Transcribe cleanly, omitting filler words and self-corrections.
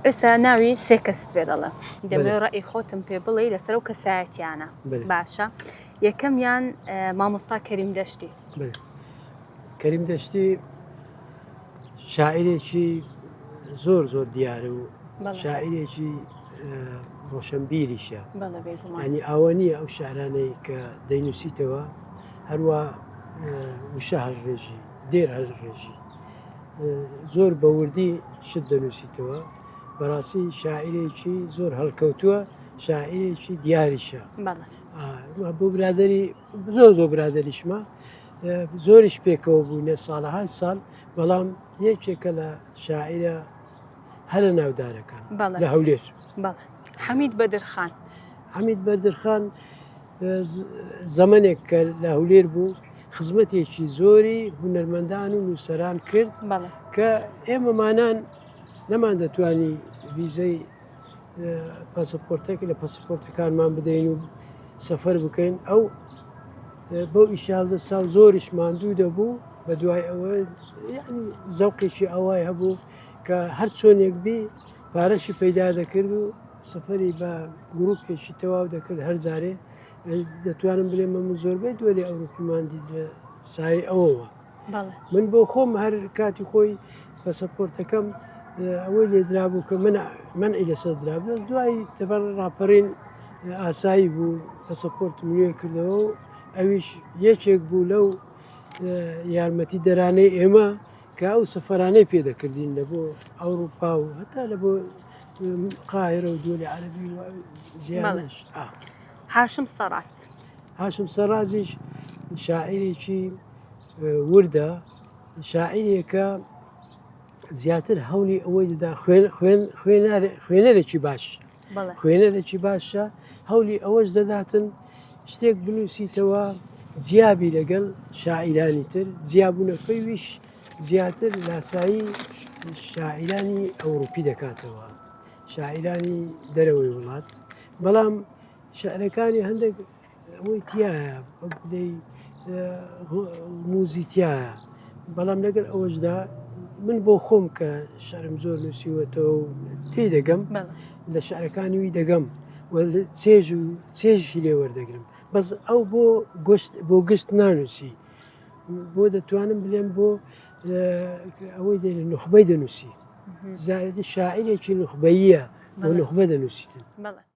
ئێستا ناوی سێ کەست پێ دەڵێم دەمەوێت ڕەئی خۆتم پێ بڵێی لەسەر ئەو کەسایەتیانە باشە یەکەمیان مامۆستا کەریم دەشتی کەریم دەشتی شاعرێکی زۆر زۆر دیارە و شاعرێکی ڕۆشنبیریشە ینی ئاوە نییە ئەو شعرانەی کە دەینووسیتەوە هەروە وشە هەڵڕێژی دێر هەلڕێژی زۆر بە وردی شت دەنووسیتەوە بەڕاستی شاعیرێکی زۆر هەڵکەوتووە شاعیرێکی دیاریشە بۆ برادری زۆر زۆر برادریشمە زۆریش پێکەوە بووینە ساڵەهای ساڵ بەڵام یەکێکە لە شاعیرە هەرە ناودارەکان لە هەولێر حەمید بەدرخان حەمید بەدرخان زەمەنێک کە لە هەولێر بوو خزمەتێکی زۆری هونەرمەندان و نووسەران کرد کە ئێمەمانان نەمان دەتوانی ویزەی پاسەپۆرتێک لە پەسپۆرتەکانمان بدەین و سەفەر بکەین ئەو بەو ئیشال دەسا و زۆریش ماندوو دەبوو بە دوای ئەوە یعنی زەوقێکی ئەوای هەبوو کە هەر چۆنێک بی پارەشی پەیدا دەکرد و سەفەری بە گروپێکی تەواو دەکرد هەر جارێ دەتوانم بلێم من زۆربەی دوێلی ئەوروپیمان دیت لە سای ئەوەوە من بۆ خۆم هەر کاتی خۆی پەسەپۆرتەکەم ئەوەی لێدرابوو کە من منعی لەسەر درابێت دوای تەبەر ڕاپەڕین ئاسایی بوو پەسەپۆرتم نوێ کردەوە و ئەویش یەکێک بوو لەو یارمەتی دەرانەی ئێمە کە ئەو سەفەرانەی پێ دەکردین لە بۆ ئەوروپا و هەتا لە بۆ قاهرە و دوولی عەربی و زیانش هاشم سەڕات هاشم سەڕازیش شاعیرێکی وردە شاعیرێکە زیاتر هەولی ئەوەی دەدا خوێن خوێن خوێنەرێکی باش خوێنەرێکی باشە هەولی ئەوەش دەداتن شتێک بنووسیتەوە جیابی لەگەڵ شاعیرانی تر جیابوونەکەی ویش زیاتر لاسایی شاعیرانی ئەوروپی دەکاتەوە شاعیرانی دەرەوەی وڵات بەڵام شعرەکانی هەندێک ئەوەی تایە وەک بلێی موزی تایە بەڵام لەگەل ئەوەشدا من بۆ خۆم کە شعرم زۆر نووسیوەتەوە و تێی دەگەم لە شعرەکانی وی دەگەم و چێژ و چێژی لێ وەردەگرم بەس ئەو بۆ گشت بۆ گشت نانووسی بۆ دەتوانم بلێم بۆ ئەوەی دێنە نخبەی دەنووسی زایدی شاعرێکی نخبەیە بۆ نخبە دەنووسیتن.